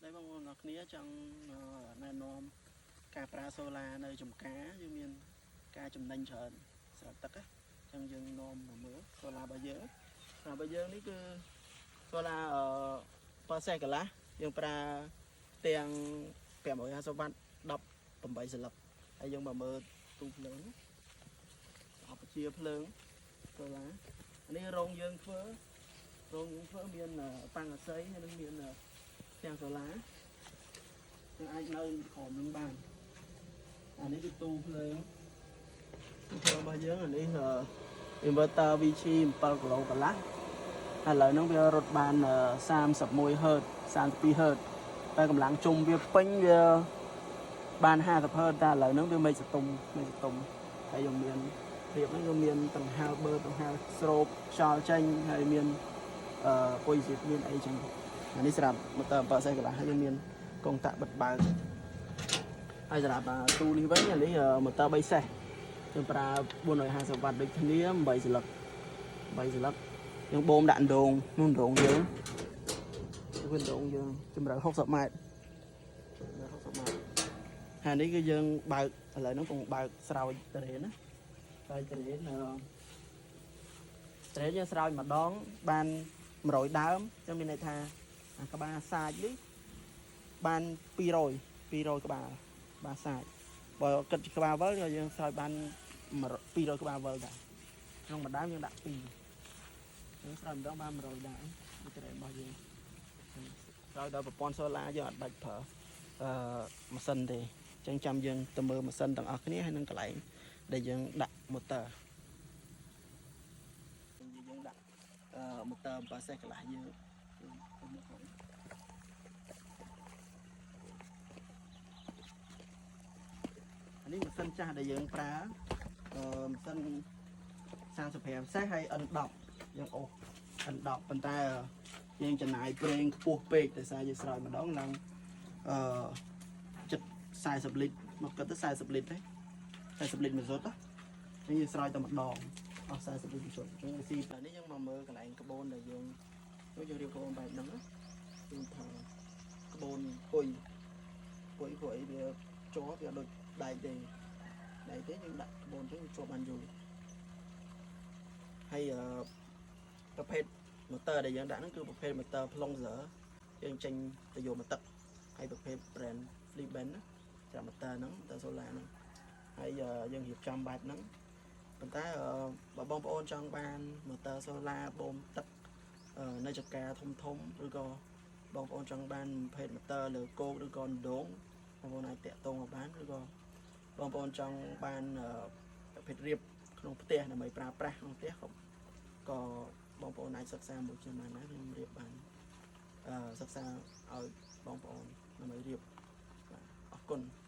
ដែលបងប្អូនទាំងអស់គ្នាចង់ណែនាំការប្រើ solar នៅចំការយើងមានការចំណេញច្រើនសម្រាប់ទឹកណាអញ្ចឹងយើងនាំមកមើល solar របស់យើង solar របស់យើងនេះគឺ solar ប៉ាសេកន្លះយើងប្រើទាំង550វ៉ាត់18សន្លឹកហើយយើងមកមើលទូភ្លើងអបជាភ្លើង solar អានេះរោងយើងធ្វើរោងយើងធ្វើមានប៉ាំងអាស័យហើយនឹងមានទាំង solar យើងអាចនៅក្រោមនឹងបានអានេះគឺទូភ្លើងទូភ្លើងរបស់យើងអានេះ inverter VG 7គីឡូកន្លះឥឡូវហ្នឹងវារត់បាន31 Hz 32 Hz តែកម្លាំងជុំវាពេញវាបាន50 Hz តែឥឡូវហ្នឹងវាមិនសតុំមិនសតុំហើយយើងមានរៀបហ្នឹងយើងមានដង្ហើបឺដង្ហើស្រូបខ្យល់ចេញហើយមានអឺពុយស៊ីតមានអីចឹងអានេះសម្រាប់ motor 7សេកន្លះហើយយើងមានកុងតាក់បិទបើកហើយសម្រាប់ទូនេះវិញអានេះ motor 3សេះយើងប្រើ450វ៉ាត់ដូចគ្នា8សន្លឹក8សន្លឹកយើងបូមដាក់ដងនោះដងយើងវាដងយើងជម្រៅ60ម៉ែត្រជម្រៅ60ម៉ែត្រហើយនេះគឺយើងបើកឥឡូវហ្នឹងកំពុងបើកស្រោចតរេនណាស្រោចតរេនអឺតរេនយើងស្រោចម្ដងបាន100ដើមអញ្ចឹងមានន័យថាអាក្បាលសាច់នេះបាន200 200ក្បាលបាទសាច់បើគិតជាក្បាលវិលក៏យើងស្រោចបាន200ក្បាលវិលដែរក្នុងមួយដើមយើងដាក់2យើងស្រោចម្ដងបាន100ដើមនេះត្រេនរបស់យើងស្រោចដល់ប្រព័ន្ធ solar យើងអត់បាច់ប្រើអឺម៉ាស៊ីនទេអញ្ចឹងចាំយើងទៅមើលម៉ាស៊ីនទាំងអស់គ្នាហើយនឹងកន្លែងដែលយើងដាក់ motor យើងដាក់អឺ motor 7សេះកន្លះយើងទៅមុខហើយអានេះម៉ាស៊ីនចាស់ដែលយើងប្រើអឺម៉ាស៊ីន35សេះហើយ N10 យើងអូស N10 ប៉ុន្តែយើងចំណាយប្រេងខ្ពស់ពេកដោយសារយើងស្រោចម្ដងឡើងអឺចិត្ត40លីត្រមកគិតទៅ40លីត្រទេ40លីត្រមួយសុទ្ធណាអញ្ចឹងយើងស្រោចតែម្ដងអស់40លីត្រមួយសុទ្ធអញ្ចឹងស៊ីតែនេះយើងមកមើលកន្លែងក្បូនដែលយើងយើងរៀបក្បូនបែបហ្នឹងណាយើងថាក្បូនពុយពុយព្រោះអីវាជាប់វាដូចដែកទេដែកទេយើងដាក់ក្បូនទៅវាជាប់បានយូរហើយអឺប្រភេទ motor ដែលយើងដាក់ហ្នឹងគឺប្រភេទ motor plunger យើងចេញទៅយកមកទឹកហើយប្រភេទ brand Flipben ណាច្រាប់ motor ហ្នឹង motor solar ហ្នឹងហើយយើងរៀបចំបែបហ្នឹងប៉ុន្តែបើបងប្អូនចង់បាន motor solar បូមទឹកនៅចកាធំធំឬក៏បងប្អូនចង់បានប្រភេទ motor លើគោកឬក៏ដងបងប្អូនអាចតាក់ទងមកបានឬក៏បងប្អូនចង់បានប្រភេទរៀបក្នុងផ្ទះដើម្បីប្រើប្រាស់ក្នុងផ្ទះក៏ក៏បងប្អូនអាចសិក្សាមួយខ្ញុំបានដែរខ្ញុំរៀបបានអឺសិក្សាឲ្យបងប្អូនដើម្បីរៀបបាទអរគុណ។